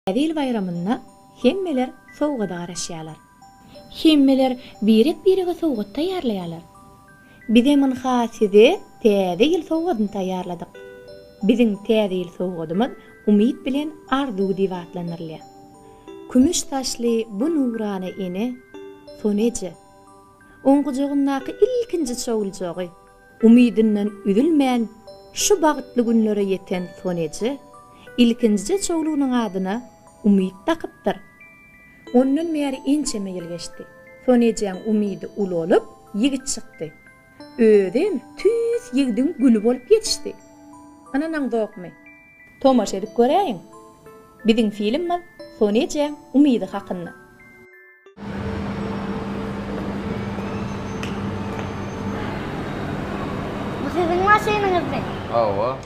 Täze ýyl baýramynda hemmeler sowgada garaşýarlar. Hemmeler birek-birege sowgat taýýarlaýarlar. Bizem ynha size Täze ýyl sowgadyny taýýarladyk. Biziň Täze ýyl sowgadymyz Umyt bilen Arzuw diýip atlandyrylýar. Kümüş saçly bu nurana ene, Sona eje. Oň gujagyndaky ilkinji çowlujagy. Umydyndan üzülmän şu bagtly günlere ýeten Sona eje ilkinjije çowlugynyň adyna Umyt dakypdyr. Ondan bäri ençeme ýyl geçdi. Sona ejäň umydy ulalyp, ýigit çykdy. Özem tüýs ýigdiň güli bolup ýetişdi. Ynanaňzokmy? Tomaşa edip göräýiň. Biziň filmimiz Sona ejäň umydy hakynda. Bu siziň maşynyňyzmy? Hawa.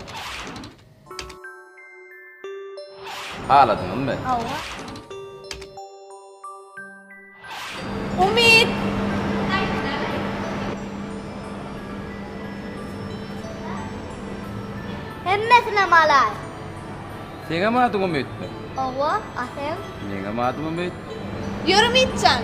Haladyňyzmy? Hawa. Umyt! Hemmesinem alaý. Seňem adyň Umytmy? Hawa, a seň? Meňem adym Umyt. Ýör Umytjan!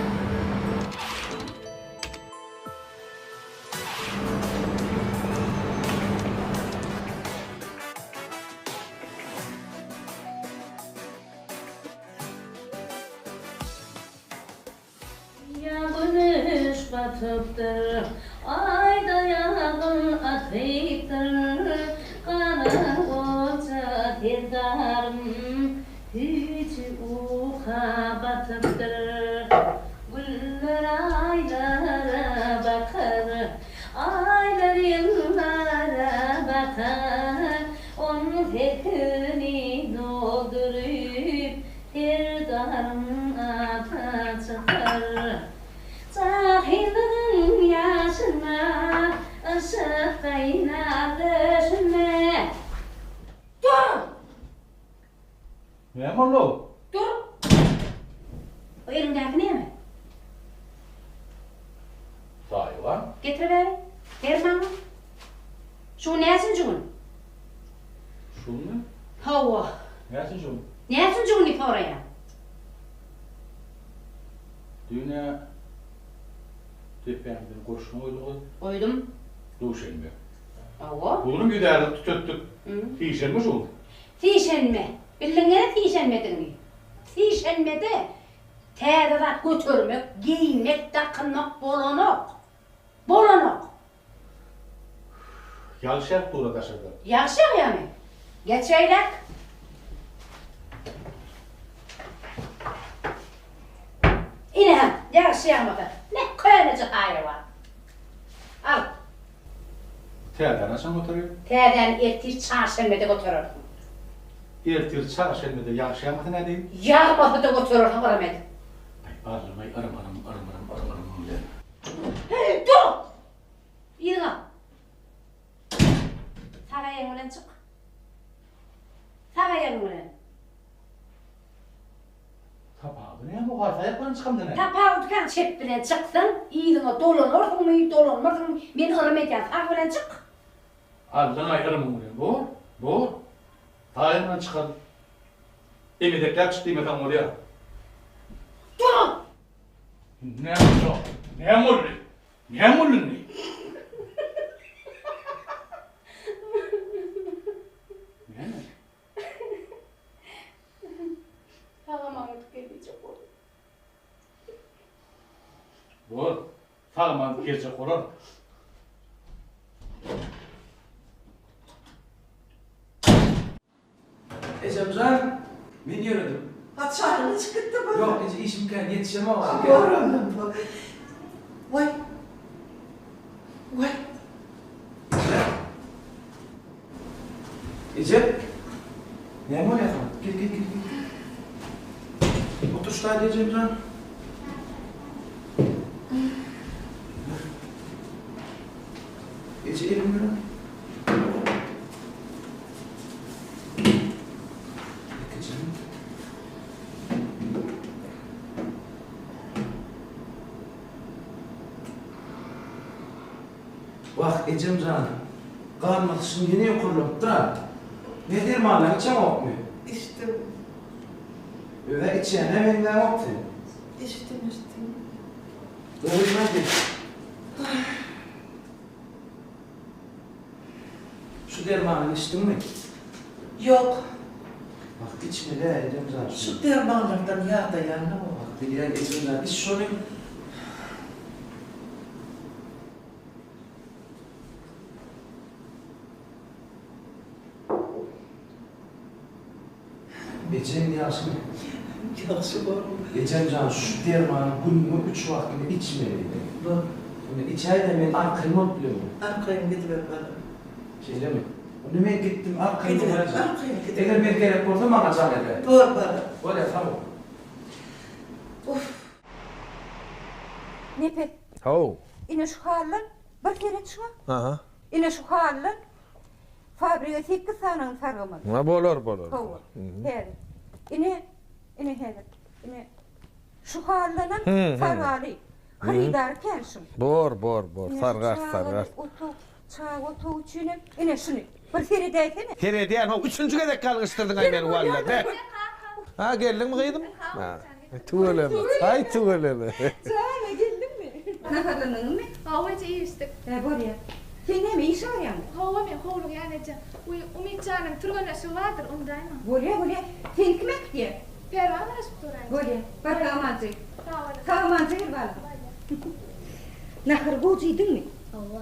Ýa güneş batypdyr, Aý-da ýagyn atypdyr, Gara goja serdarym Süýji uka batypdyr. Günler aýlara bakar, Aýlar ýyllara bakar, On sekizini dolduryp, Serdaryň ata çykar. Jahyllygyň ýaşynda, Yşyk gaýnar döşünde. Dur! Näme boldy-ow? Dur! O eliňdäki näme? Saýwan. Getir bäri. Ber maňa. Şu gün näçinji gün? Şu günmi? Hawa. Näçinji gün? Näçinji gün diýip soraýan. Düýn-ä depämizden gurşun goýduňyz. Goýdum. Duşenbe. Hawa. Bu günüm ýüzärlik tütetdik. Sişenbe şu gün. Sişenbe. Bildiň gene sişenbedigini. Sişenbede täze zat götermek, geýmek, dakynmak bolanok. Bolanok. Ýagyş ýagyp dur-a daşarda. Ýagyş ýagýamy? Geç beýläk. Ine, ýagyş ýagmasa, ne köneje haýwan. Al. Täzäni haçan göterýär? Täzäni ertir çarşenbede göterersiň. Ertir çarşenbede ýagyş ýagmasa nädeýin? Ýagmasa-da göterersiň yrym edip. Aý, barlamaý yrym-yrym, yrym-yrym, yrym-yrym bilen. Dur! Yzyňa. Sag aýagyň bilen çyk. Sag aýagyň bilen. Tapawudy näme bu haýsy aýak bilen çykamda näme? Tapawudy kan çep bilen çyksaň, yzyňa dolanarsyňmy, dolanmarsyňmy, men yrym edýän, sag bilen çyk. Aldyň-aý yrymyň bilen. Bor, bor. Sag aýagyň bilen çykaryn. Emedekläp çyk diýmeseň bolýar. Dur! Näme boldy? Näme boldy? Näme boldy indi? Näme? Sag-aman gidip gel diýjek boldum. Bor. Sag-aman gidip geljek bolar. Ejemjan, men ýöredim. Ha çaýyňy içip gitdiňmi? Ýok, eje, işim kän, ýetişemok. Ha, bor ondan, bor. Waý. Waý. Eje. Eje. Näme bolýar saňa? Gel, gel, gel, gel. Otur şu taýda ejemjan. Eje, eliňi ber. Wah, ejem jan, gan basyşyň ýene ýokarlanypdyr-a. Ne dermanlaryňy içeňokmy? Içdim. Özä içýäne meňzäňok sen. Içdim, içdim. Gowymy aýdyn. Şu dermanyňy içdiňmi? Ýok. Bak içmeli-ä ejem jan şuny. Şu dermanlardan ýadaýan-a. Bak bilýän ejem jan iç şony. Ejem ýagşymy? Ýagşy oglum. Ejem jan şu dermany gününe üç wagtyny içmeli. Bor. Indi içäýdä men arkaýyn bolup bilerin. Arkaýyn gidiber balam. Şeýlemi? Onda men gitdim arkaýyn Gidiber, bolaýjak. arkaýyn gidiber. Eger men gerek bolsa maňa jaň edäý. Bor balam. Bolýa sag bol. Uff. Nepes. Haw. Ine şu hallan bir seret şuňa. Aha. Ine şu hallan fabrige sekiz sanyny sargamaly. Ha bolar bolar. Hawa. Häzir. Ine, ine häzir. Ine şu hallanam sargaly. Hyrydary kän şuň. Bor bor bor. Ine şu Sargar çagaly sargar. otag, çaga otagy üçinem ine şuny. Bir seredäýsene. Seredýän how üçünji gezek galňyşdyrdyňaý meni walla be. Ha geldiňmi gyzym? Ha. Tüweleme. Aý tüweleme. Jana geldiňmi? Naharlandyňmy? Hawa eje iýişdik. Hä bolýa. Sen näme işe barýaňmy? Hawa men howlugýan eje. Wiý Umytjanyň türgenleşigi bardyr undaýmaň. Bolýa bolýa. Seni kim äkitýä? Perwan garaşyp dur eje. Bolýa. Bar sag-amanjy. Sag boluň. Sag-amanjy gel balam. Bolýa. Nahary gowja iýdiňmi? Hawa.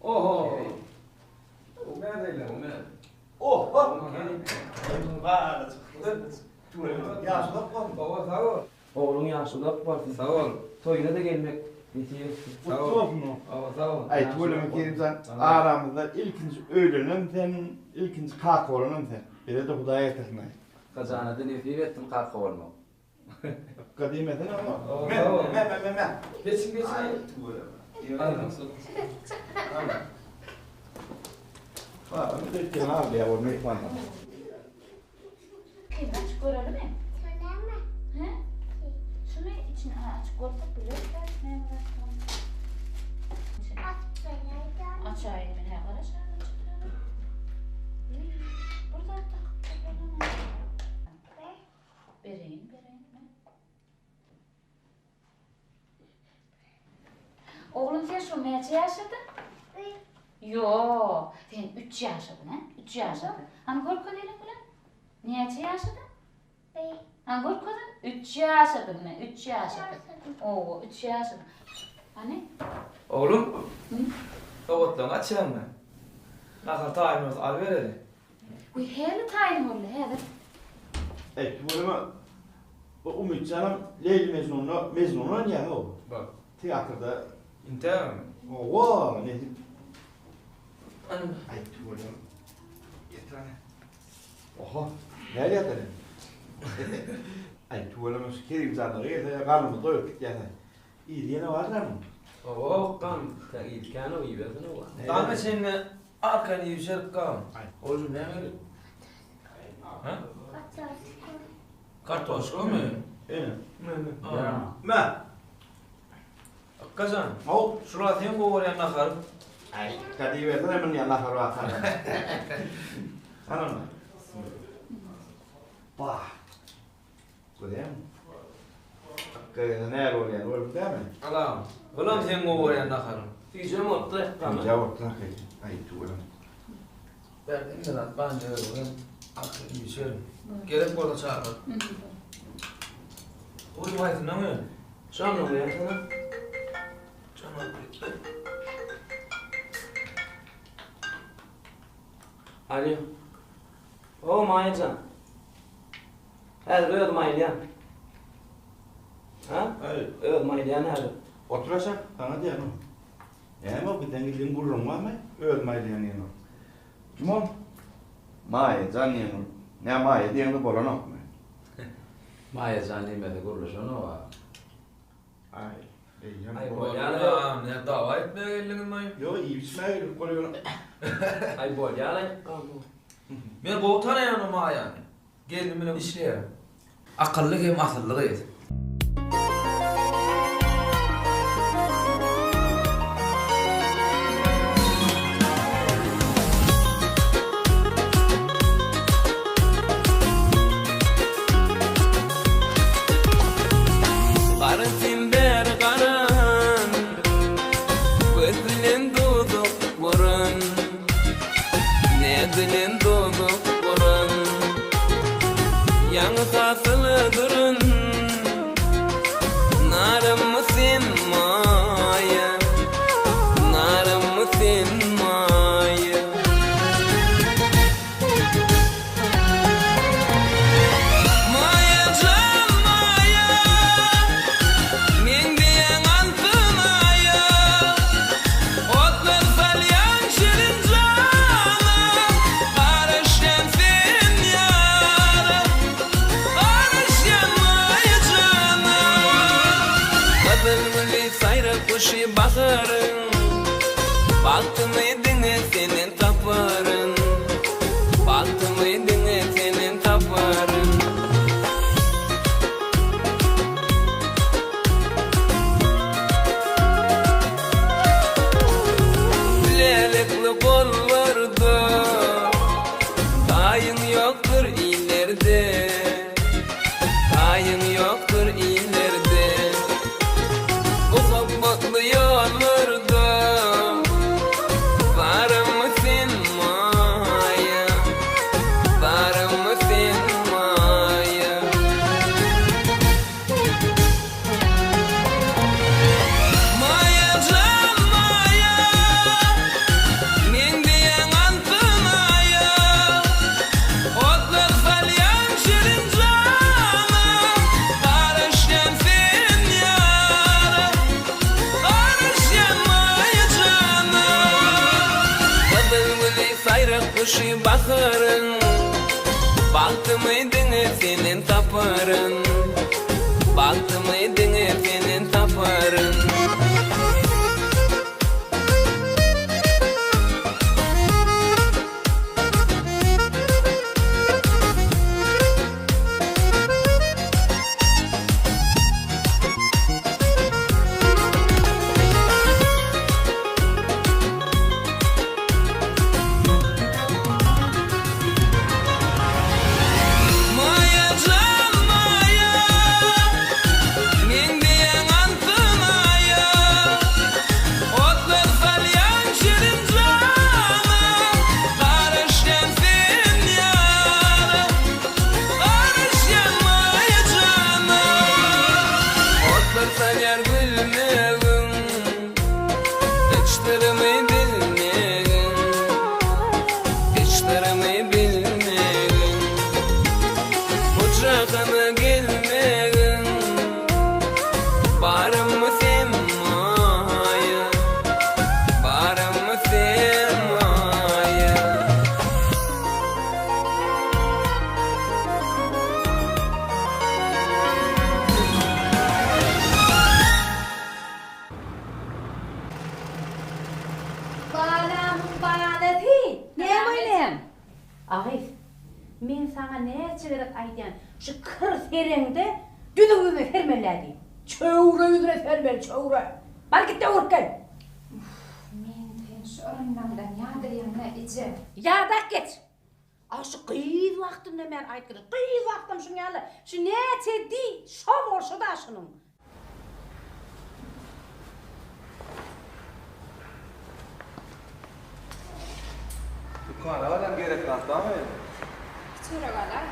Oho! Umed. Oho! Ýaşy uzak bolsun. Hawa, sag bol. Ogluň ýaşy uzak bolsun. Sag bol. Toýuna-da gelmek nesip etsin. Sag bol. Gutly bolsun. Hawa, sag bol. Aý, tüweleme Kerimjan, aramyzda ilkinji öýlenem sen, ilkinji kaka bolanam sen. Bize-de Hudaý getirsin-aý. Kajana-da nesip etsin kaka bolmak. Ykga diýmesene oňa. Me, me, me, me, me. Geçiň, geçiň. Aý, tüweleme. Baram, alýar ol myhmanlar. Kim açyp görelimi? Näme? He? Şuny içini açyp görsek bileris näme zatdygyny. Açaýyn men hä garaşaryn çykaryp. Bir zat takyp bolanok. Bereýin, bereýin men. Oglum sen şu näçe ýaşadyň? Ýok, sen üç ýaşadyň, hä? Üç ýaşadyň. Hany görkez eliň bilen. Näçe ýaşadyň? Hany görkezin. Üç ýaşadyň, men üç ýaşadyň. Owa, üç ýaşadyň. Hany? Oglum, sowatlaryňy açýaňmy? Nahar taýyn bolsa alybereli. Wiý, häli taýyn boldy, häzir. Eý, tüweleme, bu Umytjanam Leýli Mejnunda Mejnun oýnaýar-ow. Bak. Teatrda. Intägmi? Hawa, nesip. Aý, tüweleme. Getir hany. Oho, näl ýatar indi? Aý, tüweleme, şu Kerimjanlara gelse garnymyz doýup gitýär-ä. Yzy ýene barlarmy? Hawa, gam, sen yzy kän-ow, iýibersin-ow. Daňa çenli arkaýyn iýip-içerik gam. Oglum näme gerek? Hä? Kartoşkamy? Ene. Mä. Akgajan. Haw. Şular seň gowy görýän naharyň. Aý, Ykga diýibersene muny ýa nahar barka. Hany onda. Bah. Görýäňmi? Ykga gelse näl bolýany gördüň dämi? Alam. Bulam seň gowy görýän naharyň. Süýjem bolupdyr ekgamy. Süýjem bolupdyr hakyky. Aý, tüweleme. Bärde hemme zat bar, indi özüňem arkaýyn iýişerin. Gerek bolsa çagyr. Goý, haýsyndan öý? Şondan goýaýsana. Şondan goýaýsana. Alýo. O, Maýa jan. Häzir özüm aýylýan. Ha? Özüm aýylýan häzir. Otur aşak, saňa diýýän ol. Näme ol bizden gizlin gürrüň barmy? Özüm aýylýan diýen ol. Kim ol? Maýa jan diýen ol. Nä Maýa diýeňde bolanokmy? Maýa jan diýmese gürleşenok-a. Aý, eýýäm Aý, bolýa-la. Näme, dawa etmäge geldiňizmi? Ýok, iýip-içmäge geldik bolýar. Aý, bolýa-laý. Men gowy tanaýan o Maýany. Gelnim bilen işleýär. Akylly hem asylly gyz. Gara sen bäri garan, Göz bilen duzak guran, Näz bilen duzak guran. Ýaňy hasyla durun, Narymmy sen Maýa, Narymmy sen Maýa. Maýa jan Maýa, Meňzeýäň altyn aýa, Otlar salýaň şirin jana, Garaşýan sen ýara, Garaşýan Maýa jana. Gyzyl güli saýrak guşy baharyň, Bagtymy diňe senden taparyn Bagtymy diňe senden taparyn. Lälekli gollarda Taýyň ýokdur illerde Taýyň ýokdur illerde Muhabbatly ýollarda Baramy sen Maýa Baramy sen Maýa. Maýa jan Maýa Meňzeýäň altyn aýa Otlar salýaň şirin jana Garaşýan sen ýara Garaşýan Maýa jana Gyzyl güli saýrak guşy baharyň Bagtymy diňe senden taparyn Bagtymy diňe senden taparyn. Maýa jan Maýa, meňzeýäň altyn aýa, Otlar salýaň şirin jana, Garaşýan sen ýara, Garaşýan Maýa jana. Otlar salýar gülmegiň, Hiç syrymy bilmegin, Hiç syrymy bilmegin, Bu jahana gelmegin, Baramy sen Maýa, Baramy sen Maýa. Balamyň balasy, näme oýnaýaň? Agyz, men saňa näçe gezek aýdýan, şu kir sereňde düzüw ýüzüne sermeli-dä diýip. Çöwre ýüzüne sermeli, çöwre. Bar git-de öwrüp gel. Uff, men sen şu yrynlaňdan ýadaýaň-a, eje. Ýadak geç. A şu gyz wagtynda men aýtgyny, gyz wagtym şuň ýaly, şu näçe diý, şo bolşy-da şunuň. Dükana barýan gerek zat barmy? Çörek alaý.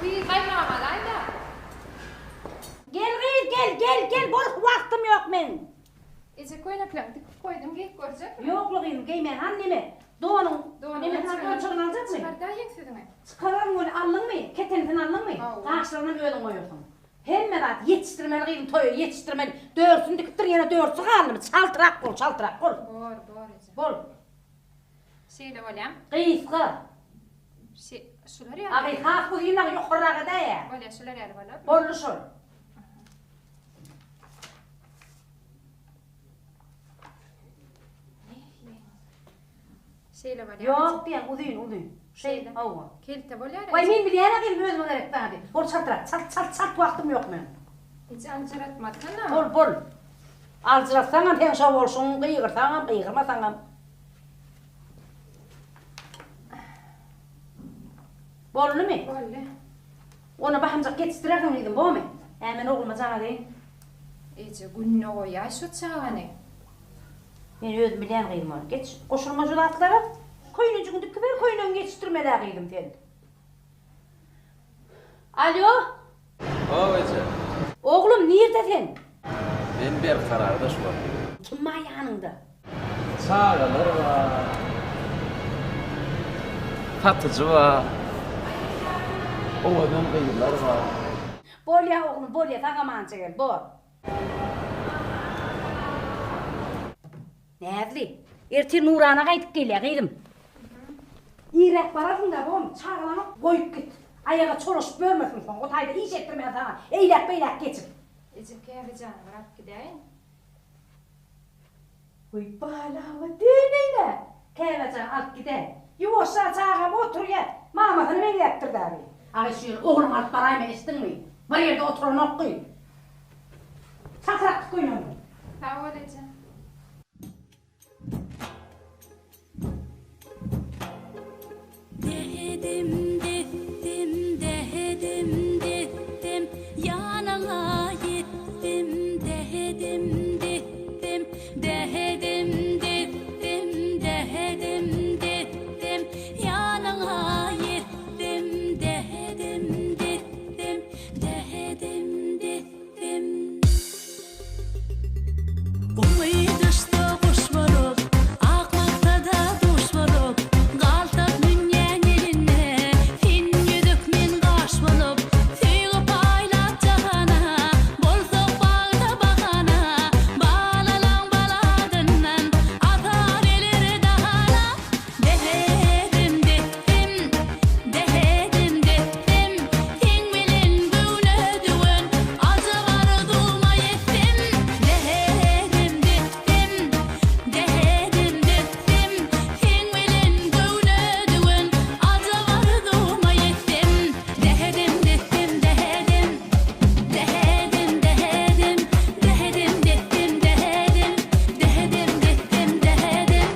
Gyz gaýmagam alaý-da. Gel gyz, gel, gel, gel, bol, wagtym ýok meň. Eje köýnekleňi dikip goýdum geýip görjekmi? Ýokla gyzym geýmän hany neme donuň nemesini ölçegini aljakmy? Çykarda ýeňsiziňi. Çykararyn ony aldyňmy? Ketenisini aldyňmy? Gaşlarynam özüň goýarsyň. Hemme zat ýetişdirmeli gyzym toýa ýetişdirmeli. Dörsüni dikipdir ýene dörsü galdymy? Çaltrak bol çaltrak bol. Bor bor eje. Bol. Şeýle bolýam. Gysga. Şe şular ýaly. A gyz has uzynragy ýokarrak edäýä. Bolýa şular ýaly bolarmy? Boldy şol. Şeýle bolýar. Ýok diýen uzyn uzyn. Şeýle. Hawa. Kelte bolýar. Waý men bilýän-ä gyzym özüme gerek zady. Bol çaltrak. Çalt çalt çalt wagtym ýok meň. Hiç aljyratmasana. Bol bol. Aljyratsaňam seň şo bolşuň, gygyrsaňam, gygyrmasaňam. Boldumy? Boldy. Ony bahymjak ýetişdirersiň gyzym, bormy? Hä, men ogluma jaň edeýin. Eje, gününe goýaý şo çagany. Men özüm bilýän gyzym ony. Geç, goşulma şu zatlara. Köýnejigiňi dikiber, köýnegiňi ýetişdirmel-ä gyzym sen. Alýo! Haw eje. Oglum, nirde sen? Men Berkararda şu wagt. Kim bar ýanyňda? Çagalar bar. Satyjy bar. Owadan gyzlar bar. Bolýa oglum, bolýa, sag-amança gel, bor. Näzli, ertir Nurana gaýdyp gelýä, gyzym. Irräk bararsyň-da, bom, çagalaňy goýup git. Aýaga çolaşyp ýörmesin soň, o taýda iş etdirmän saňa, eýläk-beýläk geçip. Eje, Käbejany bir alyp gidäýiň. Weý, balama, diýmeýin-ä! Käbejany alyp gidäý. Ýuwaşja çagam oturýa, mamasyna meňzäpdir-dä bi. Aý, şu ýyl ogluňy alyp baraýma, eşitdiňmi? Bir ýerde oturanok gyz. Çakyrak tut köýnegiňi. Sag bol, eje. Dähedim depdim dähedim depdim Ýanyňa ýetdim dähedim depdim Dähedim depdim dähedim depdim Ýanyňa ýetdim dähedim depdim Dähedim depdim. Umydyşda guş bolup, ak maksada duş bolup, Galsak münýäň eline, sen ýüzük, men gaş bolup, Söýgi paýlap jahana, bolsak bagta bahana, Balalaň baladyndan ata geler dahana. Dähedim depdim, dähedim depdim, Seň bilen göwne düwen ajap arzuwma ýetdim. Dähedim depdim, dähedim depdim, Seň bilen göwne düwen ajap arzuwma ýetdim. Dähedim depdim, dähedim, dähedim, dähedim, Dähedim depdim, dähedim, dähedim depdim, dähedim.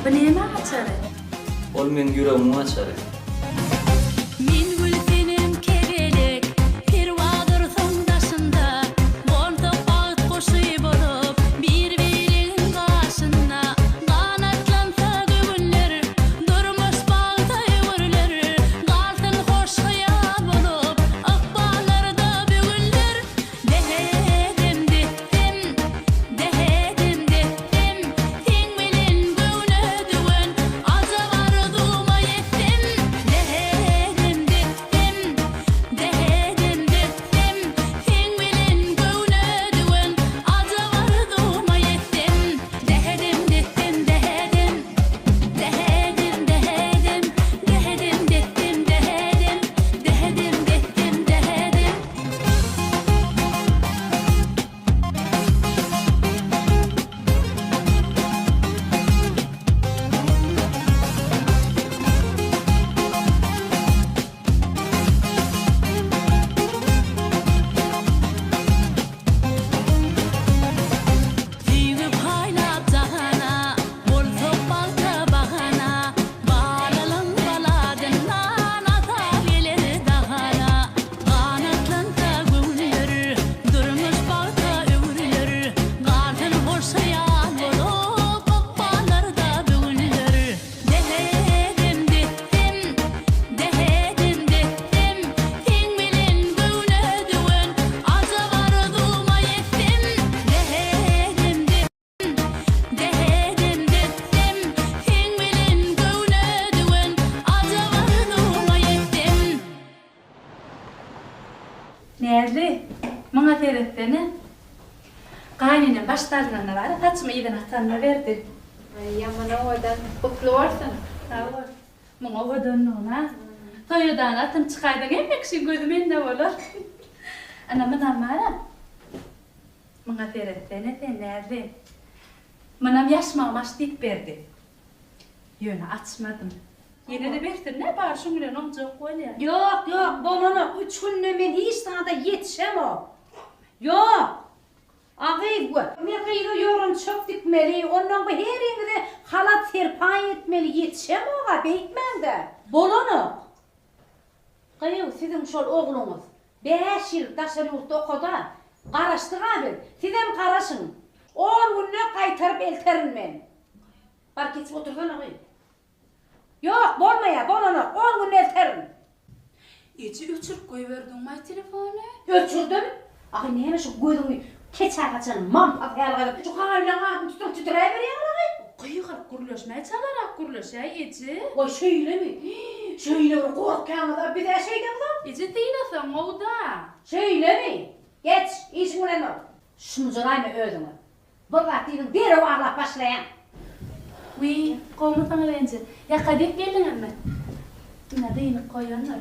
Bu näme açary? Ol meň ýüregimiň açary. Men gül senem kebelek, perwaz ursaň daşynda, Bolsak bagt guşy bolup, bir-biriň gaşynda, Ganatlansa göwünler, durmuş bagta öwrüler, Galsyn hoş hyýal bolup, ykballarda bu günler. Dähedem depdem, dähedem depdem, Seň bilen göwne düwen ajap arzuwma ýetsem. Dähedem depdem, dähedem depdem, Seň bilen göwne düwen ajap arzuwma ýetsem. Dähedem depdem, dähedem, dähedem, dähedem, Dähedem depdem, dähedem, dähedem depdem, dähedem. Söýgi paýlap jahana, bolsak bagta bahana, Balalaň baladyndan ata geler dahana. Ganatlansa göwünler, durmuş bagta öwrüler, Galsyn hoş hyýal bolup ykballarda bu günler. Dähedem depdem, dähedem depdem, Seň bilen göwne düwen ajap arzuwma ýetsem. Dähedem depdem, dähedem depdem, Seň bilen göwne düwen ajap arzuwma ýetsem. Näzli, muňa seretsene. Gaýynenem başda alnanda bar-a, saçymy yzyna atanyna berdi. Aý, ýaman owadan. Gutly bolsun. Sag bol. Muň owadanlygyna. Toýadany atynyp çykaýsaň hemme kişiň gözi mende bolar. Ana, munam bar-a. Muňa seretsene sen, Näzli. Munam ýaşmagym aç diýip berdi. Ýöne açmadym. Ýene-de bersin-dä, bar şuň bilen oňjak bolýa. Ýok, ýok, bolanok, üç günde men hiç zada ýetişemok. Ýok! A gyz, we, men gyza ýorunçak dikmeli, onnoň bu heriňize halat-serpaý etmeli, ýetişemok-a, beýtmäň-dä. Bolanok. Gyýw, siziň şol ogluňyz bäş ýyl daşary ýurtda okad-a, garaşdyk-a biz, sizem garaşyň. On günde gaýtaryp elterin men. Bar geçip otursana gyz. Ýok, bolmaýar, bolanok, on günde elterin. Eje öçürip goýberdiňmaý telefony? Öçürdim. Agy näme şu gözüňi keçä gaçan mampa ýaly gyzyp, şu gaýylaň adyny tutup titräberýäň agy? Gygyryp gürleşmäý çalarak gürleşäý eje. Waý şeýlemi? Şeýle bir gorkýaňyz-a, biz-ä şeýdemzok. Eje sylasaň gowy-da. Şeýlemi? Geç, işiň bilen bol. Şumjalaýma özüňe. Bir zat diýdiň derrew aglap başlaýaň. Wiý, gowumysyňyz enje. Ýaka dek geldiňizmi? Ine dynyk goýandyr.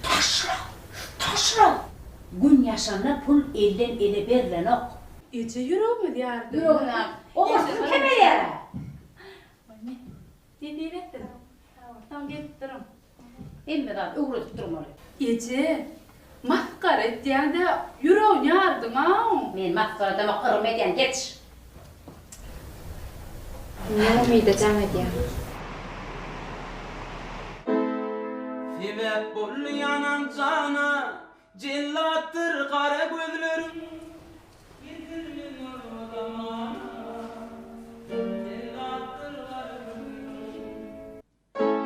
Taşla! Taşla! Gün ýaşanda pul elden ele berlenok. Eje ýüregiňiz ýardy. Ýüregini ýardy. Ogursyz kemelýär-ä. Nesip etsin. Soň gelip duruň. Hemme zat öwredip durmaly. Eje, masgara etýäň-dä, ýüregini ýardyň-ow. Men masgara edemok, yrym edýän, geç. Indi Umyda jaň edýän. Sebäp boldy ýanan jana, Jellatdyr gara gözleriň. Getirdi nurly zamana, Jellatdyr gara gözleriň.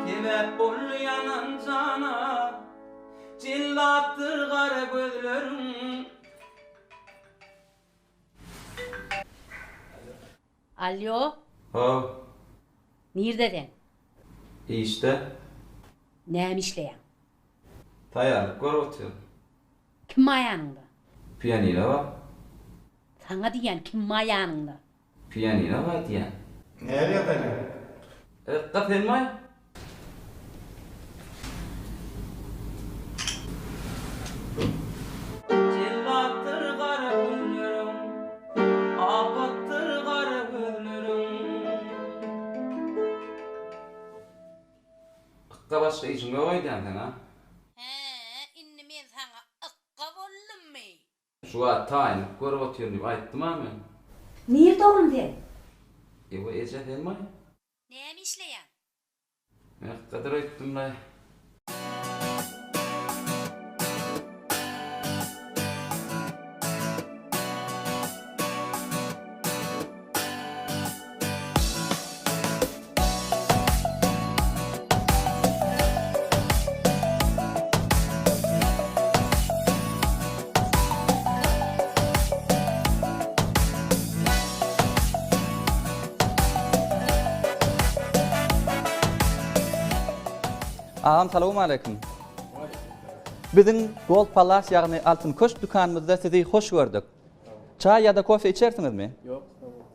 Sebäp boldy ýanan jana, Jellatdyr gara gözleriň. Alýo. How. Nirde sen? Işde. Näme işleýäň? Taýýarlyk görüp otyryn. Kim bar ýanyňda? Pianino bar. Saňa diýýän, kim bar ýanyňda? Pianino bar diýýän. Näme ýazarýaň? Ykga senmaý? Jellatdyr gara gözleriň, Apatdyr gara gözleriň. Ykga başga işiň ýok öýdýän seň a? Hä, indi men saňa ykga boldummy? Şu wagt taýynlyk görüp otyryn diýip aýtdym-a men. Nirde oglum sen? Ewa eje senmaý? Näme işleýäň? Men ykgadyr öýtdüm-laý. Agam salowmaleýkim. Biziň Gold Palace ýagny Altyn Köşk dükanymyzda sizi hoş gördük. Çaý ýa-da kofe içersiňizmi? Ýok, sag boluň.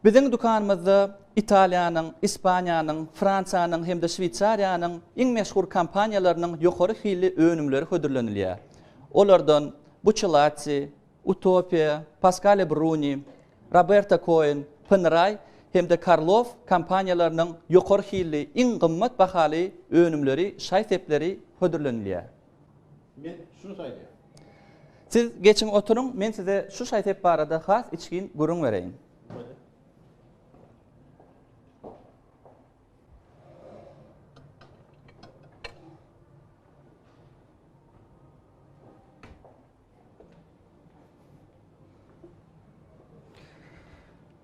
Biziň dükanymyzda Italiýanyň, Ispaniýanyň, Fransiýanyň hem-de Şweýsariýanyň iň meşhur kompaniýalarynyň ýokary hilli önümleri hödürlenilýär. Olardan Buccellati, Utopia, Pascale Bruni, Roberto Coen, Panerai hem-de Karloff kompaniýalarynyň ýokary hilli, iň gymmat bahaly önümleri, şaý-sepleri hödürlenilýär. Men şuny saýlaýan. Siz geçiň oturyň, men size şu şaý-sep barada has içgin gürrüň bereýin. Bolýar.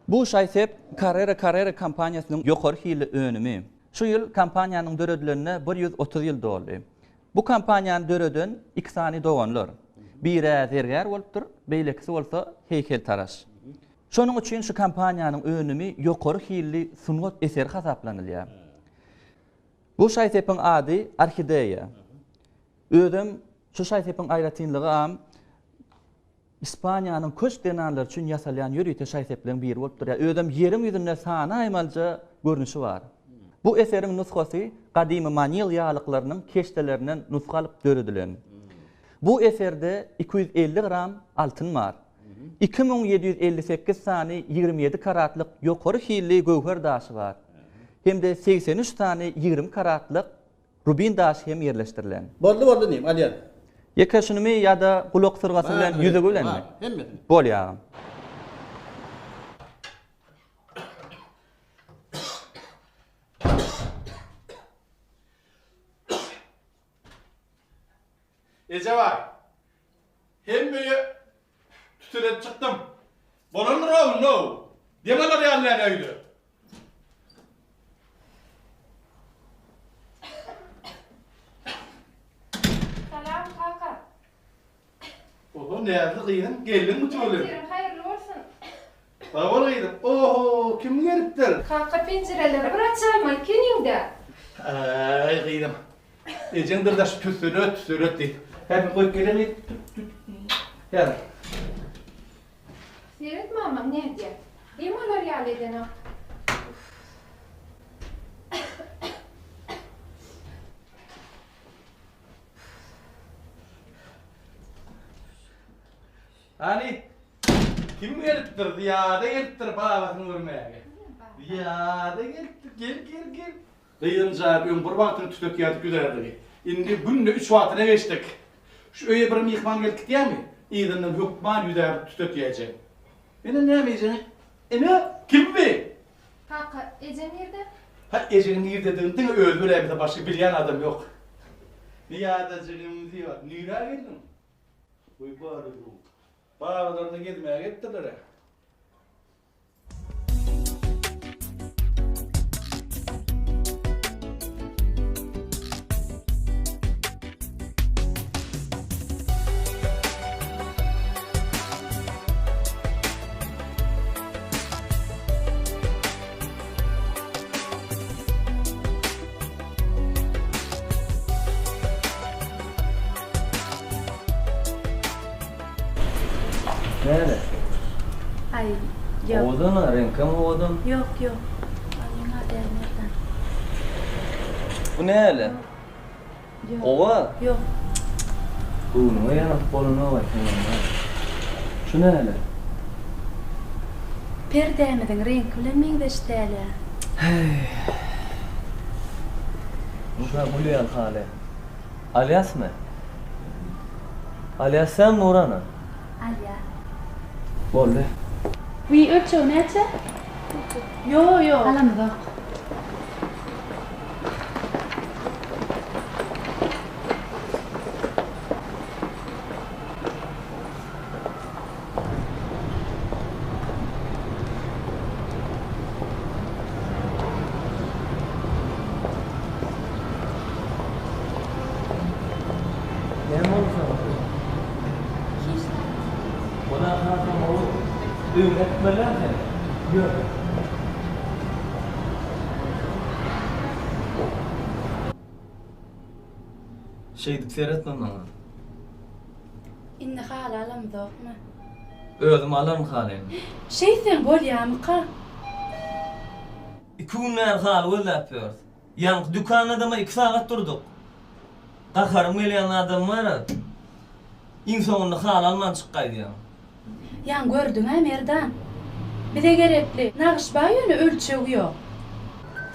Bu şaý-sep Carrera Carrera kompaniýasynyň ýokary hilli önümi. Şu ýyl kompaniýanyň döredilenine 130 ýyl doldy. Bu kompaniýany döreden iki sany doganlar. Biri-ä zergär bolupdyr, beýlekisi bolsa heýkeltaraş. Şonuň üçin şu kompaniýanyň önümi ýokary hilli sungat eseri hasaplanylýar. Bu şaý-sepiň ady Orhideýa. Özem şu şaý-sepiň aýratynlygam Ispaniýanyň köşk zenanlary üçin ýasalýan ýörite şaý-sepleriň biri bolup durýar. Özem ýeriň ýüzünde sanaýmalyja görnüşi bar. Bu eseriň nusgasy gadymy manil ýalyklarynyň keşdelerinden nusga alyp döredilen. Bu eserde 250 gram altyn bar. 2758 sany 27 karatlyk ýokary hilli göwher daşy bar. hem-de 83 sany 20 karatlyk rubin daşy hem ýerleşdirilen. Boldy boldy inim, alýan. Ýeke şunymy ýa-da gulak syrgasy bilen, ýüzügi bilenmi? Hemmesini. Bolýa agam. Ejebaý, hemme öýe tüteledip çykdym. Bolandyr-ow indi-ow. Dem alar ýaly däl öýde. Salam, kaka. Oho, näzli gyzym, geldiňmi tüweleme? Ertiriň haýyrly bolsun. Sag bol gyzym. Oho, kim gelipdir? Kaka, penjireleri bir açaýmaly ekeniň-dä. Aý, gyzym. Ejeň dyrdaşy tüsselet, tüsselet diýip. Häzir goýup geleň gyz. Tüt, tüt. Häzir. Seret mamaň nädýär. Dem alar ýaly edenok. Uff. Hany, kim gelipdir? Zyýada gelipdir babasyny görmäge. Zyýada gelipdir. Gel, gel, gel. Gyzym jan, öň bir wagtyny tütetýärdik ýüzärligi. Indi günde üç wagtyna geçdik. Şu öýe bir myhman gelip gidýärmi? Yzyndan hökman ýüzärlik tütetýäýjek. Ine näme ejeňi? Ine, kim bi? Kaka, ejem nirde? Hä, ejeňiň nirdedigini diňe özi biläýmese başga bilýän adam ýok. Zyýadajygym, Zyýat, nirä geldiň? Goý bary bu. Babalaryna gezmäge gelipdirler-ä. Näme? Aý, ýok. Owadan-a, reňkem owadan. Ýok, ýok. Alýan-a däl Merdan. Bu näle? Ýok. Gowa? Ýok. Göwnüňe ýaradyp bolanok-aý seňem-ä. Şu näle? Perdämiziň reňki bilen meňzeş däl-ä. Häý. Şu-a gül ýaly haly. Alýasmy? Alýas dälmi Nurana? Alýas. Boldy. Wiý, ölçegi näçe? Ýo, ýo. Alamyzok. Näme boldy saňa? Hiç zat. Onam hasam gowy. Öýüňe äkitmeliler seni. Ýör. Şeýdip seretme maňa. Indi haly alamzokmy? Özüm alaryn halyny. Şeýtseň bolýamyka? Iki gün bäri haly gözläp ýörüs. Ýaňky dükanda-da iki sagat durduk. Gaharym gelýän adam bar-a. Iň soňunda haly alman çyk gaýdýaň. Ýaňy gördüň-ä Merdan. Bize gerekli nagyş bar ýöne ölçegi ýok.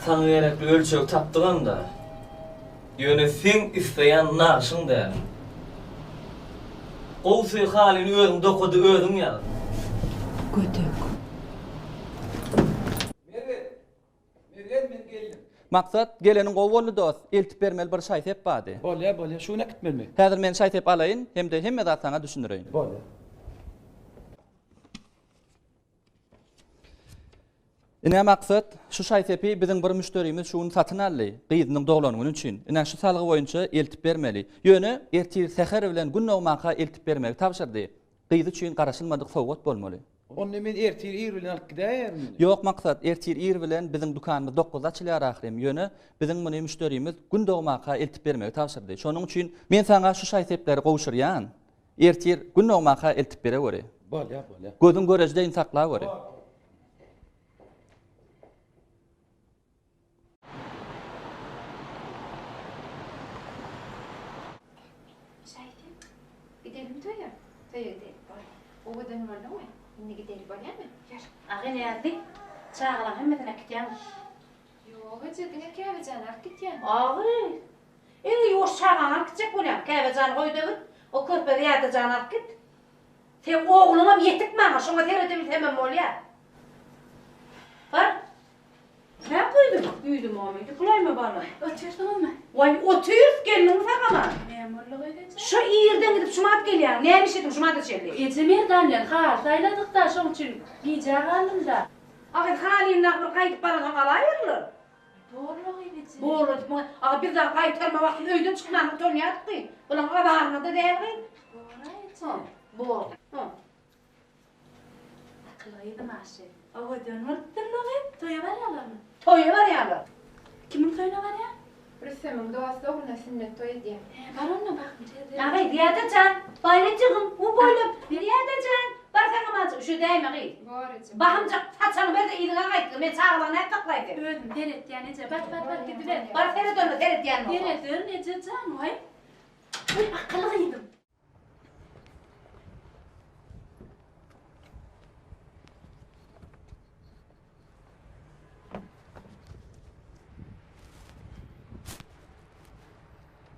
Saňa gerekli ölçegi tapdygam-da. Ýöne seň isleýän nagşyň däl. Gowusy halyny özüň doka-da özüň ýaz. Gödek. Mergen! Mergen men geldim. Maksat, geleniň gowy boldy dost, eltip bermeli bir şaý-sep bardy. Bolýa, bolýa, şu gün äkitmelimi? Häzir men şaý-sep alaýyn hem-de hemme zat saňa düşündireýin. Bolýa. Ine Maksat, şu şaý-sepi biziň bir müşderimiz şu gün satyn aldy, gyzynyň doglan güni üçin. Ine şu salgy boýunça eltip bermeli. Ýöne ertir säher bilen gün dogmanka eltip bermegi tabşyrdy. Gyzy üçin garaşylmadyk sowgat bolmaly. Onda men ertir ir bilen alyp gidäýerin muny. Ýok Maksat, ertir ir bilen biziň dükanymyz dokuzda açylýar ahyryn. Ýöne biziň muny müşderimiz gün dogmaka eltip bermegi tabşyrdy. Şonuň üçin men saňa şu şaý-sepleri gowşurýan. Ertir gün dogmaka eltip bereweri. Bolýar, bolýar. Gözüň göreji deýin saklaweri. Şaýsem, gidelimi toýa? Toýa gideli, bor. Owadan bolduňmy? Indi gideli, bolýamy? Ýör. Agy Näzli, çagalaň hemmesini äkitýäňmi? Ýok. Ýok eje, diňe Käbejany alyp gitýän. Agy, iň ýuwaş çagaňy alyp gitjek bolýaň. Käbejany goý-da git, o körpe Zyýadajany alyp git. Seň ogluňam ýetik maňa, şoňa seredebilsemem bolýar. Bar. Näme goýduň? Güýdüm omydy. Pulaýma balam. Otyrsyňyzmy? Waý, otyrys, gelniňi sagaman. Näme boldy gyz eje? Şo irden gidip şumat gelýäň. Näme iş ediň şumada çenli? Eje Merdan bilen haly saýladyk-da, şoň üçin gijä galdym-da. A gyz halyny dagy bir gaýdyp baransoň alaýarlar. Borla gyz eje. Borla diýip muňa, a biz dagy gaýtarma wagtynda öýden çykmana utanýardyk gyz. Bulaň azaryna-da däl gyz. Bor-a eje. Bor. Akyl gyzym aşy. Owadan bolupdyrla gyz. Toýa barýalarmy? Toýa barýarlar. Kimiň toýuna barýar? Rüstemiň dosty ogluna sünnet toý edýär. Hä, bar onda bahym tizden. Agy, Zyýada jan, balajygym, bu boýlam. Zyýada jan, bar saňa malçy. Üşedäýme gyz. Bor eje. Bahymjak saçaňy ber-de yzyňa gaýt. Men çagalaňy nädip saklaýyn sen? Özüm seretýän eje. Bat, bat, bat gidiber. Bar seret onda, seretýän bolsa. Serederin eje jan, waý. Waý, akyl gyzym.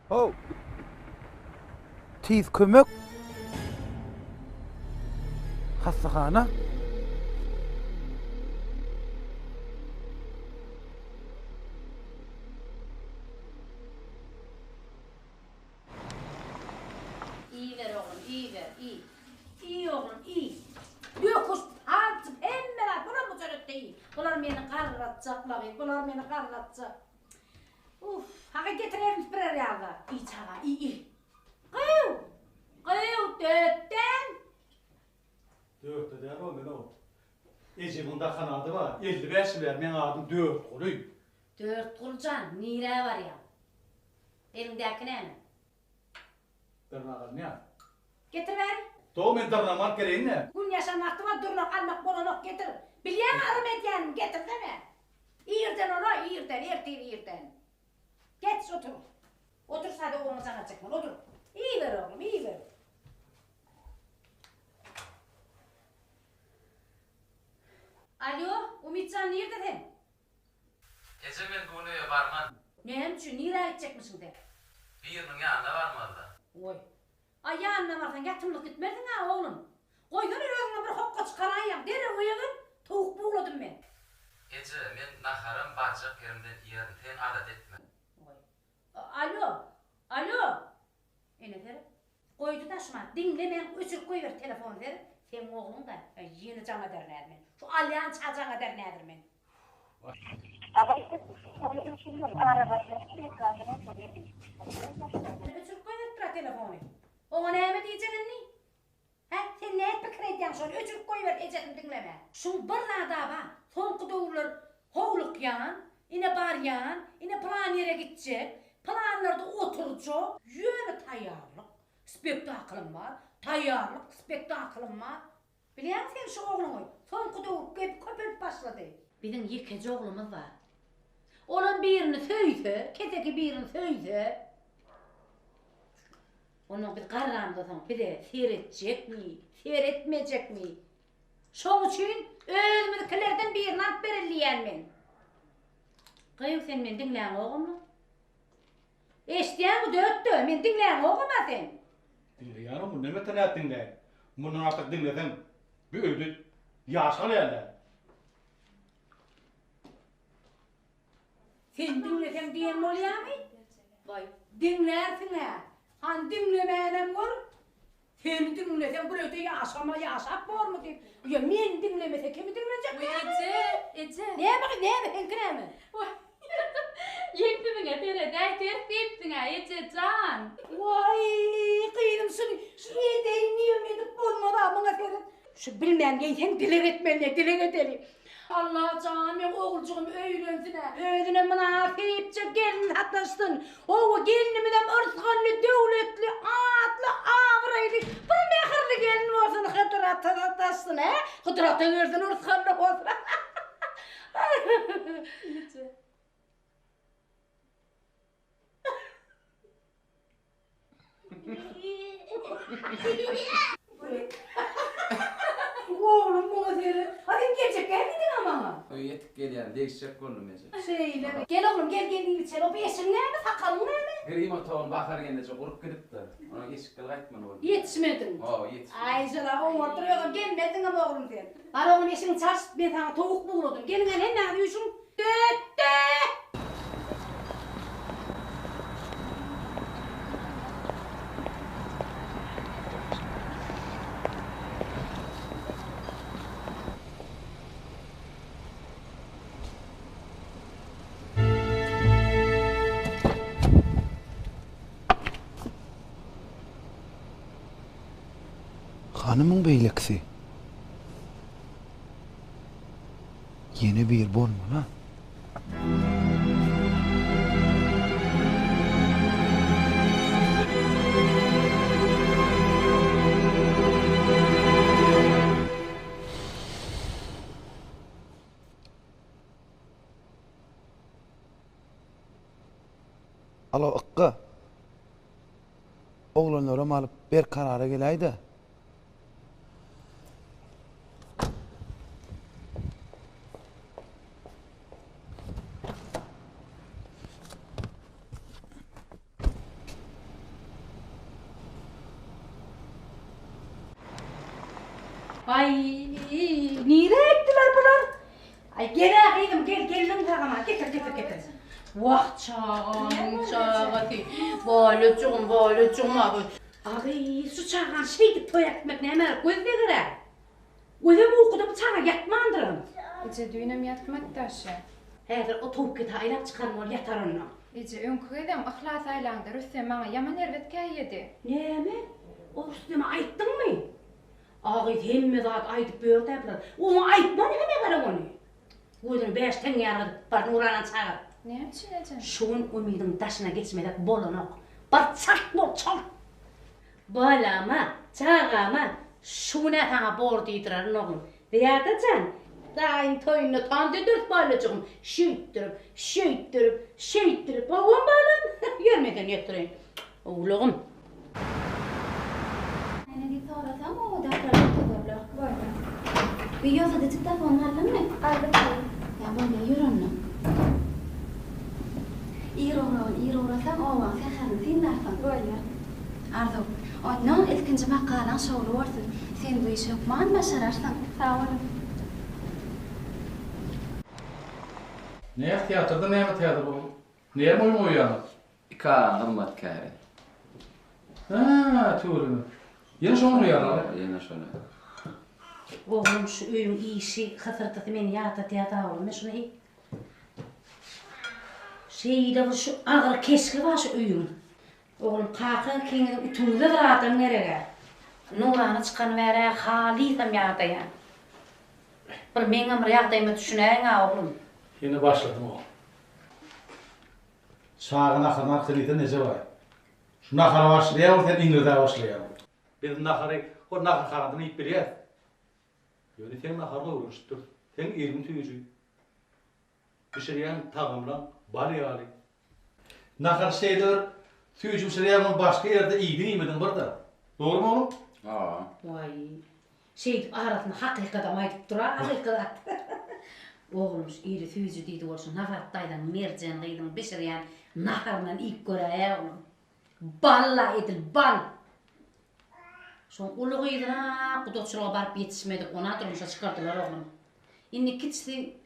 How! Tiz kömek! Hassahana! Iýiber oglum, iýiber, iý. Iý oglum, iý. Döküş, palçyk, hemme zat bular bu çörekde iý. Bular meni garratjak-la gyz, bular meni garratjak. Uff, haky getir elini süpürer ýaly-da. Iý çagam, iý, iý. Gyýw! Gyýw, dötden! Dörtde däl o, men o. Ejemiň dakan ady bar, 55 ýyl bäri meň adym Dörtguly. Dörtguly jan, nirä barýaň? Eliňdäki näme? Dyrnak alynýar. Getir bäri. Doga men dyrnagymy alyp geleýin-dä. Gün ýaşan wagty bar dyrnak almak bolanok getir. Bilýäňä yrym edýänimi getirsene. Irden ola irden ertir irden. Geç otur. Otur sada ogluňa jaň etjek bol otur. Iýiber oglum iýiber. Alýo Umytjan nirde sen? Eje men bu gün öýe barman. Näme üçin, nirä gitjekmişiň sen? Biriniň ýanyna barmalyda. Goý. A ýanyna barsaň ýatymlyk gitmersiň-ä, oglum. Goýsana özüňe bir hokga çykaraýýaň. Derrew öýe gel. Towuk bugladym men. Eje, men naharam barjak ýerimden iýerin, sen alada etme. Goý. Alýo! Alýo! Ene seret. Goýdy daşyma. Diňlemän öçürip goýberdi telefony seret. Seň ogluň-da. Ýene jaň ederin häzir men. Şu alýança jaň ederin häzir men. Öçürip goýberipdir-ä telefony. Oňa näme diýjek indi? Hä, sen nädip pikir edýäň şony? Öçürip goýber ejesini diňleme. Şuň bir zada bar, soňky döwürler howlukýan, ine barýan, ine pylan ýere gitjek, pylanlarda oturjak, ýöne taýýarlyk, spektaklym bar, taýýarlyk, spektaklym bar. Bilýäňmi sen şu ogluňy, soňky döwür gepi köpelip başlady. Biziň ýekeje oglumyz bar. Olam birini söýse, keseki birini söýse, Onnoň biz garramyzdan soň bize seretjekmi, seretmejekmi? Şoň üçin özümizikilerden birini alyp bereli diýýän men. Gyýw sen meni diňläňogamy? Eşidýäňmi Dötde, meni diňläňogam-a sen? Diňleýänem, mundan beter nädip diňläýin? Mundan artyk diňlesem, bu öýde ýaşar ýaly däl. Sen diňleseň diýen bolýamy? Waý, diňlärsiň-ä. Hany diňlemänem gör. Seni diňleseň bir öýde ýaşama, ýaşap bormy diýip. Ýa meni diňlemese kimi diňlejek Waý, eje, eje. Näme gyz, näme, seňki näme? Waý, ýeňsesiňe sered-äý, ters geýipsiň-ä, eje jan. Waý, gyzym, şuny, şuny edeýin diýibem edip bolmaz-a, muňa seret. Şu bilmän geýseň dileg etmeli, dileg edeli. Allajan meň oguljygym öýlensin-ä, özüne mynasypja gelin sataşsyn. Hawa, gelnimizem yrsgally, döwletli, atly, abraýly, bir mähirli gelin bolsun, Hydyr ata sataşsyn, hä? Hydyr ata gelsin, yrsgally bolsun. Oglum muňa seret. A sen geljek däl diýdiň-ä maňa. Öýe ýetip gelýän, degişjek boldum eje. Şeýlemi? Gel oglum, gel, gel iýip içeli. O bu eşigiň näme, sakalyň näme? Grim otagyny Bahar gelneje gurup gidipdir. Onuň eşikleri gaýtmaly boldy. Ýetişmediň. Hawa, ýetişmedim. Aý, jala, oňardyr özem, gelmezdiňem oglum sen. Bar oglum, eşigiňi çalş, men saňa towuk bugladym. Geliň hany hemmäňiz üýşüň. Dötde! Hany muň beýlekisi? Ýene biri bolmaly-a. Alo, Ykga. Oglanlaram alyp Berkarara geläý-dä. Aý, nirä gitdiler bular? Aý, gel-ä gyzym, gel, geldiň sag-aman, getir, getir, getir. Wah, çaganyň çagasy, balajygym, balajygym, a bu. A gyz, şu çagany şeýdip toýa äkitmek nämä, göz deger-ä. Gözem ukuda bu çaga ýatmandyram. Eje, düýnem ýatmady daşy. Häzir o towuk eti aýlap çykaryn, ol ýatar onda. Eje, öňki gezegem Yhlas aýlaňda Rüstem maňa ýaman erbet käýýedi. Näme? O Rüsteme aýtdyňmy? A gyz hemme zat aýdyp ýör-dä bular. Oňa aýtman heme gerek ony. Gözüni bäş teňňe ýaly gyzyp, bar Nuranany çagyr. Näme üçin eje? Şu gün Umydyň daşyna geçmesek bolanok. Bar çalt bol, çalt! Balama, çagama şu gün-ä saňa bor diýdirerin oglum. Zyýada jan, daýyň toýunda tans ederis balajygym, şeýtdirip, şeýtdirip, şeýtdirip, howam balam, ýör men seni ýetireýin, owlagym. Ene diýip sorasaň, obadakylar görkezerler. Bolýar. Wiý, ýogsa-da diktofony aldyňmy? Aldym, aldym. Ýa bolýa, ýör onda. Ir ugragyn, ir ugrasaň, obaň säherini synlarsyň. Bolýar. Arzuw, onda ilkinji makalaň şowly bolsun. Sen bu işi hökman başararsyň. Sag boluň. Näh, teatrda näme täze boldy? Näme oýun goýýaňyz? Iki agaň hyzmatkäri. Hä, tüweleme. Ýene şoňa goýýarlar? Ýene şony. Oglum şu öýüň işi, hysyrdysy meni ýadadýar-da oglum, men şuny Şeýle bir şu agyr keşgi bar şu öýüň. Oglum kakaň ikiňiziň ütüňize bir adam gereg-ä. Nurana çykany bäri-ä halysam ýadaýan. Bir meňem bir ýagdaýyma düşünäýiň-ä oglum. Ýene başladyň-ow. Çaga naharyny arkaýyn iýse neje baý. Şu nahara başlaýaň sen iňirdäp başlaýaň. Biz nahary hol naharhanadan iýip bilýäs. Ýöne seň naharyň öwrenişipdir. Seň eliň süýji. Bişirýän tagamlaň bal ýaly. Nahar şeýle bir süýji bişirýäň muny başga ýerde iýdiň iýmediň bir-de. Dogrymy oglum? Hawa. Waý. Şeýdip arasynda hakykadam aýdyp dur-a, hakykat. Oglum şu eli süýji diýdi bolşy Nazat daýzaň Merjen gyzyň bişirýän naharyndan iýip göräý-ä oglum. Bal-la edil bal. Şoň uly gyzyna gudaçylyga baryp ýetişmedik, ona durmuşa çykardylar oglum. Indi kiçisi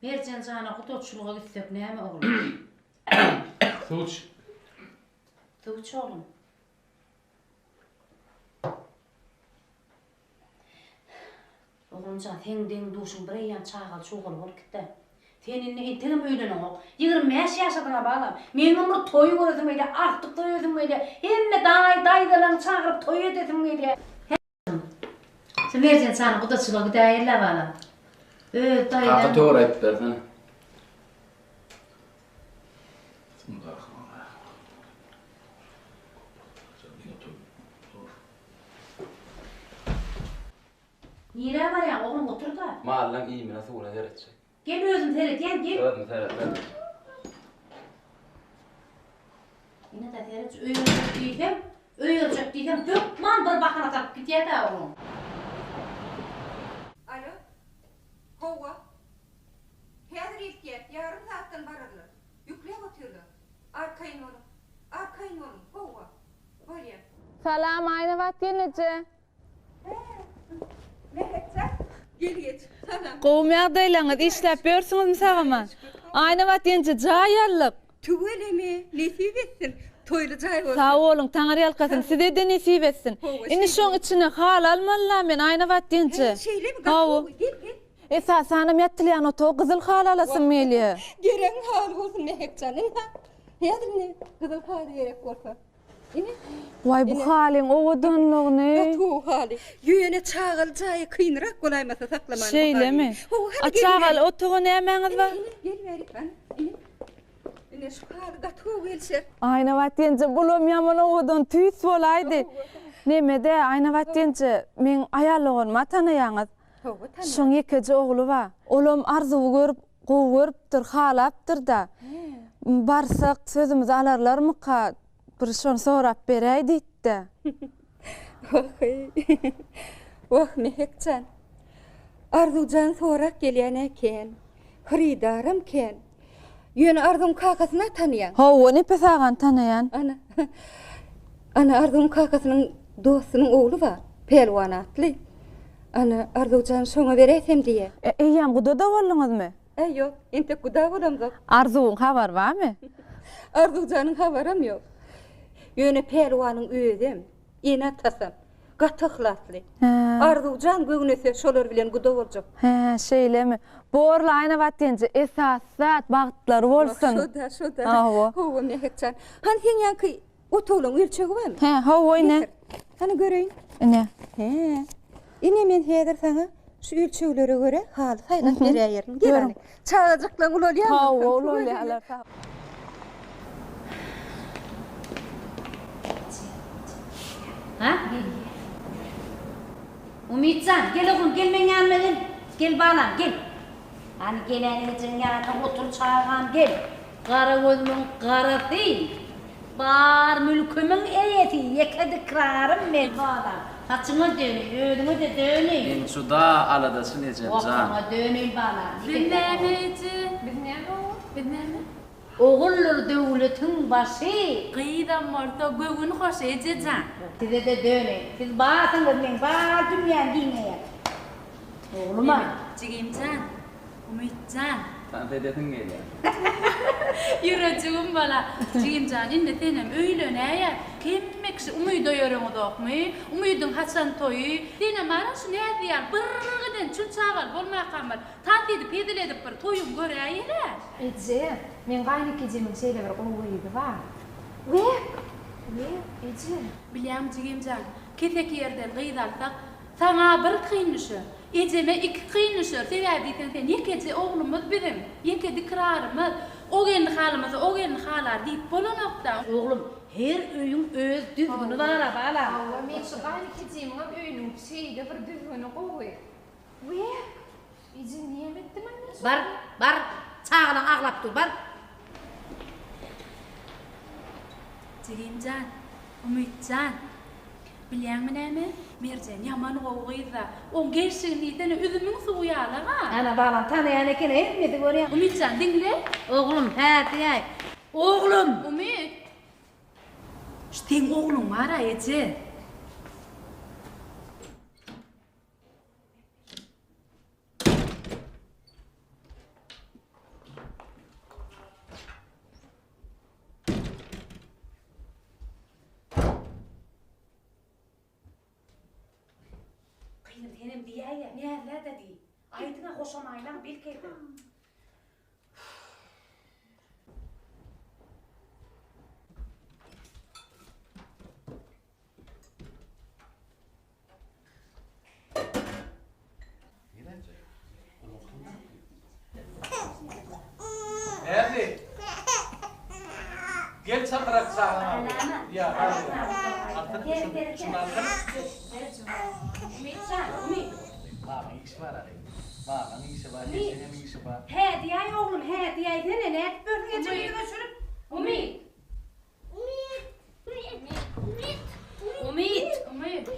Merjen jana gudaçylyga gitsek näme oglum? Suw iç. Suw iç oglum. Oglanjan, seň deň-duşuň bireýýäm çagaly-çugaly bolup gitdi. Sen indi entegem öýleneňok. 25 ýaşadyň-a balam. Meňem bir toý göresim gelýär, agtyk söýesim gelýär. Hemme daýy, daýzalaryňy çagyryp toý edesim gelýär. Hä, Şu Merjen janyň gudaçylyga gidäýeli-ä balam. Öz daýzaň. Kaka dogry aýdyp bersene. Nirä barýaň, oglum, otur-da. Mallaň iýmine, suwuna seretjek. Gel, özüm seredýän, gel. Özüm seretmen. Ine-de seret, şu öý örjek diýsem, öý örjek diýsem, hökman bir bahana tapyp gidýär-dä oglum. Alo. Hawa. Salam Aýnabat gelneje. Mähekjan, gel geç. Salam. Gowumy ýagdaýlaryňyz, işläp ýörsüňizmi sag-aman? Aýnabat ýenje jaý aldyk. Tüweleme, nesip etsin. Toýly jaý bolsun. Sag boluň, Taňryýalkasyn, size-de nesip etsin. Indi şoň içine haly almaly-la men, Aýnabat ýenje. Hä, şeýlemi? Gaty gowy, gel, gel. Esasanam ýatylýan otaga gyzyl haly alasym gelýär. Geregiň haly bolsun, Mähekjan. Ynha, häzir ine gyzyl haly gerek bolsa. Ine. Waý, bu halyň owadanlygyny. Gaty gowy haly. Ýöne çagaly jaýy kynrak bolaýmasa saklamany bu halyny. Şeýlemi? Hawa, hany A gel çagaly bärik. otaga nämäňiz bar? Ine, ine, gel bärik, hany, ine. Ine, şu haly gaty gowy gelişer. Aýnabat ýenje, bulam ýaman owadan tüýs bolaýdy. Neme-dä, Aýnabat ýenje, meň aýal doganymy-a tanaýaňyz. Hawa, tanaýan. Şoň ýekeje ogly bar. Olam Arzuwy görüp, gowy görüpdir, halapdyr-da. Barsak, sözümizi alarlarmyka, bir şony sorap beräý diýdi-de. Wah-eý. Wah, Mehek jan. Arzuw jan sorap gelýän-ä kän. Hyrydaram kän. Ýöne Arzuwyň kakasyny-a tanaýaň. Hawa, Nepes agany tanaýan. Ana. Ana, Arzuwyň kakasynyň dostunyň ogly bar, Pälwan atly. Ana, Arzuw jan şoňa beräýsem diýýär. E, eýýäm guda-da bolduňyzmy? Äý, ýok, entek guda bolamzok. Arzuwyň habary barmy? Arzuw janyň habaram ýok. Ýöne Pälwanyň özem, ene-atasam gaty yhlasly. Arzuw jan göwnese şolar bilen guda boljak. Hä, şeýlemi? Borly Aýnabat diýenje esasy zat bagtlary bolsun. Şo-da, şo-da. Hawa. Hawa, Mähek jan. Hany seň ýaňky Otaglaň ölçegi barmy? Hä, hawa ine. Getir. Hany göreýin. Ine. Hä. Ine men häzir saňa şu ölçeglere görä haly saýlap beräýerin. Gel hany. Çagajyklaň ulalýarmy? Hawa, ulalýarlar. Ha? Umytjan, gel oglum, gel meň ýanyma gel. Gel balam, gel. Hany geläniňijiň ýanyna otur çagam, gel. Gara gözümiň garasy, bar mülkümiň eýesi, ýeke dikrarym men balam. Saçyňa döneýin, özüňe-de döneýin. Men juda aladaçyl ejem jan. Okaňa döneýin balam. Biz näme eje? Biz näme ogul? Biz näme? Oguldyr döwletiň başy. Gyzam bolsa göwün hoşy eje jan. Size-de döneýin. Siz barsyňyz meň bar dünýäm giňeýär. Oglum-a. Jigim jan. Umyt jan. Tans edesiň gelýär. Ýürejigim bala. Jigim jan, indi senem öýlenäýä. Hemme kişi Umyda ýöreňizokmy? Umydyň haçan toýy? Senem ara şu Näzli ýaly bir giden çül çagaly bolmakam bir tans edip hezil edip bir toýuňy göräýeli-ä. Eje, meň gaýynekejemiň şeýle bir gowy gyzy bar. Wek! Wek, eje. Bilýäňmi jigim jan, keseki ýerden gyz alsak, Saňa bir kyn düşer. Ejeme iki kyn düşer. Sebäbi diýseň sen ýekeje oglumyz biziň. Ýeke dikrarymyz. O gelni halamasa o gelni halar diýip bolanokda. Oglum, her öýüň öz düzgüni bar-a, balam. Hawa, meň şu gaýynekejemiňem öýüniň şeýle bir düzgüni gowy. Wek! Eje näme etdim-aý men şonda? Bar, bar, çagalaň aglap dur, bar. Jigim jan, Umyt jan. Bilýäňmi näme? Merjen ýaman gowy gyz-da. Oň gelşigini diýsene, üzümiň suwy ýaly-ha. Ana, balam tanaýan eken, hemmesi görýän. Umytjan, diňle. Oglum, hä diýäý. Oglum! Umyt! Şu seň ogluň bar-a, eje. Gyzym senem diýäýýä, näzlä-de diý. Aýdyň-a hoşamaýlaň belki-de. Näzli? Gel çakyrak çagaňy. Ýa, alsana. Şuny alsana. Mamaň işi bar aly. Mamaň işi bar, ejeňem işi bar. Hä diýäý oglum, hä diýäýsene, nädip görsüň ejeň ýüzüňe çürüp. Umyt. Umyt. Umyt. Umyt. Umyt.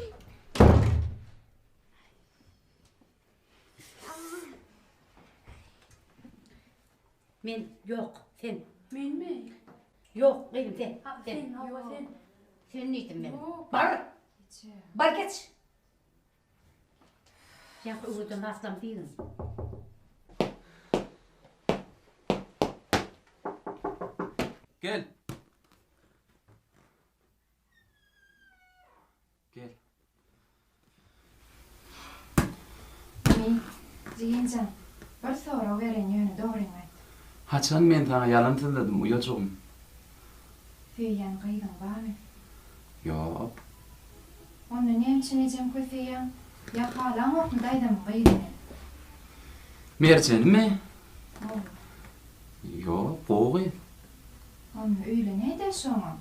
Men ýok, sen. Menmi? Ýok, gyzym sen. Sen, hawa sen. Sen diýdim men. Bar. Bar geç. Ýa öwreden zatlam diýgin. Gel. Gel. Eý, jigimjan, bir sorag bereýin, ýöne dogryňy aýt. Haçan men saňa ýalan sözledim, uýajygym? Söýýän gyzyň barmy? Ýok. Onda näme üçin ejem köseýäň? Ýa halaňokmy daýzamyň gyzyny? Merjenimi? Hawa. Ýok, gowy gyz. Onda öýlenäý-dä şoňa.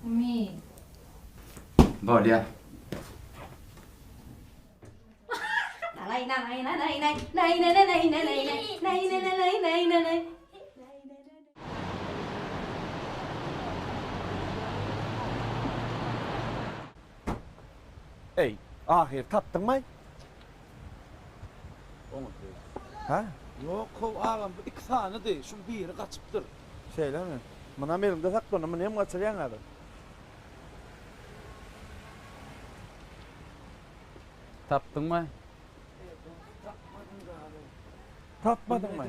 Umyt. Bolýa. Eý, ahyry tapdyňmaý? Hä? Ýok how agam bu iki sanydy, şuň biri gaçypdyr. Şeýlemi? Munam eliňde sakla, muny hem gaçyrýaň häzir. Tapdyňmy? Tapmadyňmy?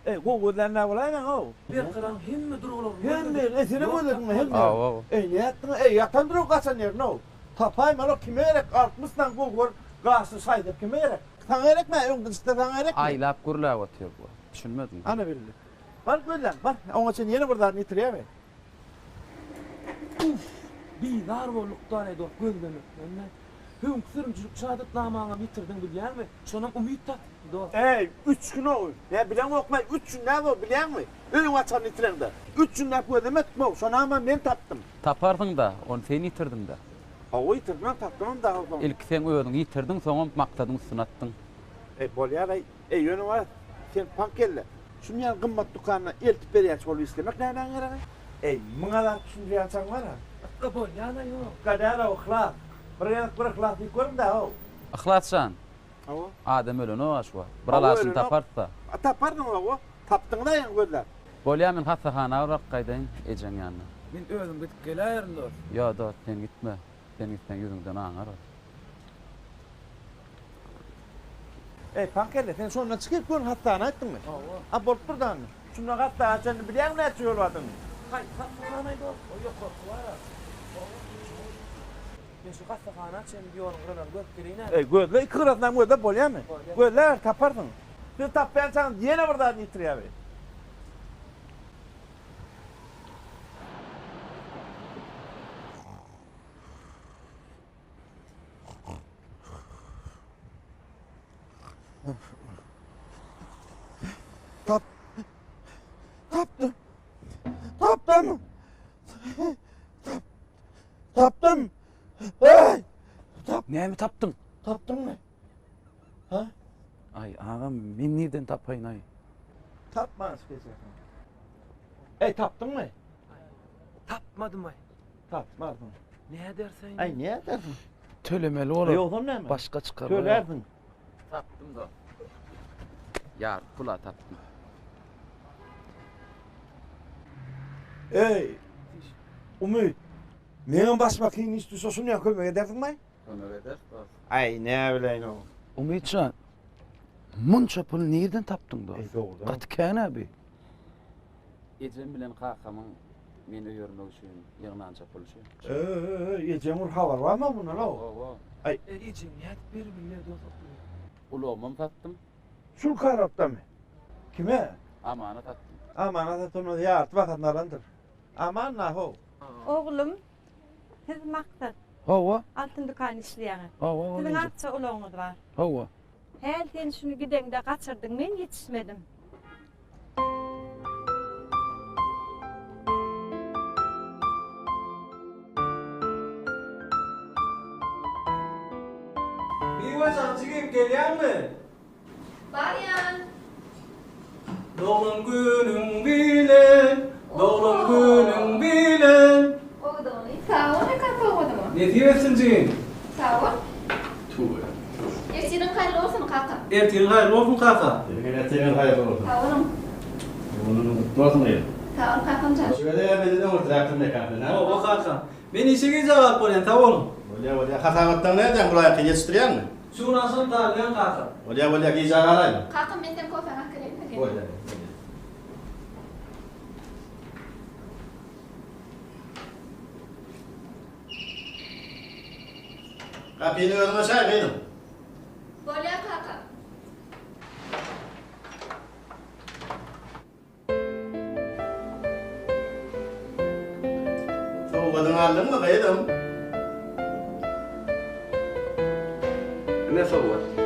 Eý, gowy gözlän nä bolaýmaň-ow? Berkararyň hemme duruglaryny gözledim. Hemme ýerini, eý, senem gözlediňmi hemme ýerini? Eý, nätdiň, eý, ýatandyr-ow gaçan ýerini-ow. Tapaýmaly, kime gerek, 60 sany gowy gaşly şaý-sep kime gerek? Saňa gerekmi, öňden çyksa saňa gerekmi? Aýlap gürläp otyr bu. Düşünmediň. Ana bildi. Bar gözläň, bar. Oňa çenli ýene bir zadyny ýitirýärmi? Uff! Bizar bolduk dane dost gözlemekden-de. Öňki sürüjilik şahadatnamaňam ýitirdiň bilýäňmi? Şonam Umyt tapypdy dost. Äý, üç gün-ow. Nä bileňokmaý, üç gün näme-ow bilýäňmi? Öýüň açaryny ýitireňde. Üç günläp gözlemedik-mow, şonam-a men tapdym. Taparsyň-da, ony sen ýitirdiň-dä. Hawa, ýitirdimem, tapdymam dagy soň. Ilki seň özüň ýitirdiň, soňam Maksadyň üstüne atdyň. Eý, bolýar-aý. Eý, ýöne bar, sen paňk kelle. Şuny ýaly gymmat dükanda eltip berýänçi bolup işlemek nämäň geregi? Eý, muňa zat düşündirýänçäň bar-a. Ykga bolýan-a ýok. Ykga däl-ow, yhlas. Bir gezek bir yhlas diýip görüň-dä-ow. Yhlas jan. Hawa. Adam ölenok-a şu wagt. Bir Hawa, alaçyny ölenok. taparys-da. A taparsyň hawa. Tapdyňyz-a ýaňy gözläp. Bolýa, men hassahana bir baryp gaýdaýyn, ejeň ýanyna. Men özüm gidip geläýerin, dost. Ýo, dost, sen gitme. Sen gitseň ýüzüňden aňar ol. Eý, paňkelle, sen şondan çykyp göni hassahana aýtdyňmy? Hawa. A bolupdyr da indi. Şundan hassahana çenli bilýäňmi näçe ýol bardygyny? Haýsy hassahanaý dost? O ýokarky bar-a. Men şu hassahana çenli ýoluň gyralaryny görüp geleýin-ä. Eý, gözle, iki gyrasynam gözle, bolýamy? Bolýar. Gözläber, taparsyň. Siz tapýançaňyz ýene bir zadyny ýitirýär bi. Tap. Tapdym. Tapdym. Tap. Tapdym. Hey! Tap. Näme tapdyň? Tapdyňmy? Ha? Aý, agam, men nirden tapaýyn aý? Tapman geçersiň. Ey, tapdyňmy? Tapmadym aý. Tapmarsyň. Nädersiň? Aý, nädersiň? Tölemeli bolar. Ýogsam näme? Başga çykarga ýok. Tölärsiň. Tapdym da. Ýar, pula tapdym. Eý, Umyt, meňem başyma kyn iş düşse şunýa kömek edersiňmi? Kömek ederis dost. Aý, näbileýin-ow. Umytjan, munça puly nirden tapdyň dost? Eý, dogrudan. Gaty kän-ä bi. Ejem bilen kakamyň meni öýermek üçin ýygnança puly şu. Eý, ejeň bir habary barmy mundan-ow? Hawa. Aý. Ejeň nädip berip bilýär dost o puly? Ulagymam satdym. Şul karapdamy? Kime? Amana satdym. Amana satan bolsa ýarty bahasyny alandyr. Aman na-how. Oglum, siz Maksat. Hawa. Altyn dükanda işleýäňiz. Hawa, Siziň artça ulagyňyz bar. Hawa. Häl sen şuny gideňde gaçyrdyň, men ýetişmedim. Miwejan jigim gelýäňmi? Barýan. Doglan günüň bilen, doglan günüň bilen. Gowudygyny. Sag bol Mekan sowgadyňa. Nesip etsin jigim. Sag bol. Tüweleme. Ertiriň haýyrly bolsun kaka. Ertiriň haýyrly bolsun kaka. Seniň ertiriň haýyrly bolsun. Sag boluň. Doglan günüň gutly bolsun gyzym. Sag bol kakamjan. Şu gezegem menden öňürtiräkdir mekan sen, hä? Hawa kaka. Men işe gijä galyp barýan, sag boluň. Bolýa, bolýa. Hasabatlaryňy nädýäň, bulaýaky ýetişdirýäňmi? Şu gün agşam taýynlaýan kaka. Bolýa, bolýa, gijä galaýma. Kakam men seň kofäňi alyp geleýinmi? Bolýa, bolýa. Gapyny özüň açaý, gyzym. Bolýa kaka. Sowgadyňy aldyňmy, gyzym? Ine sowgat.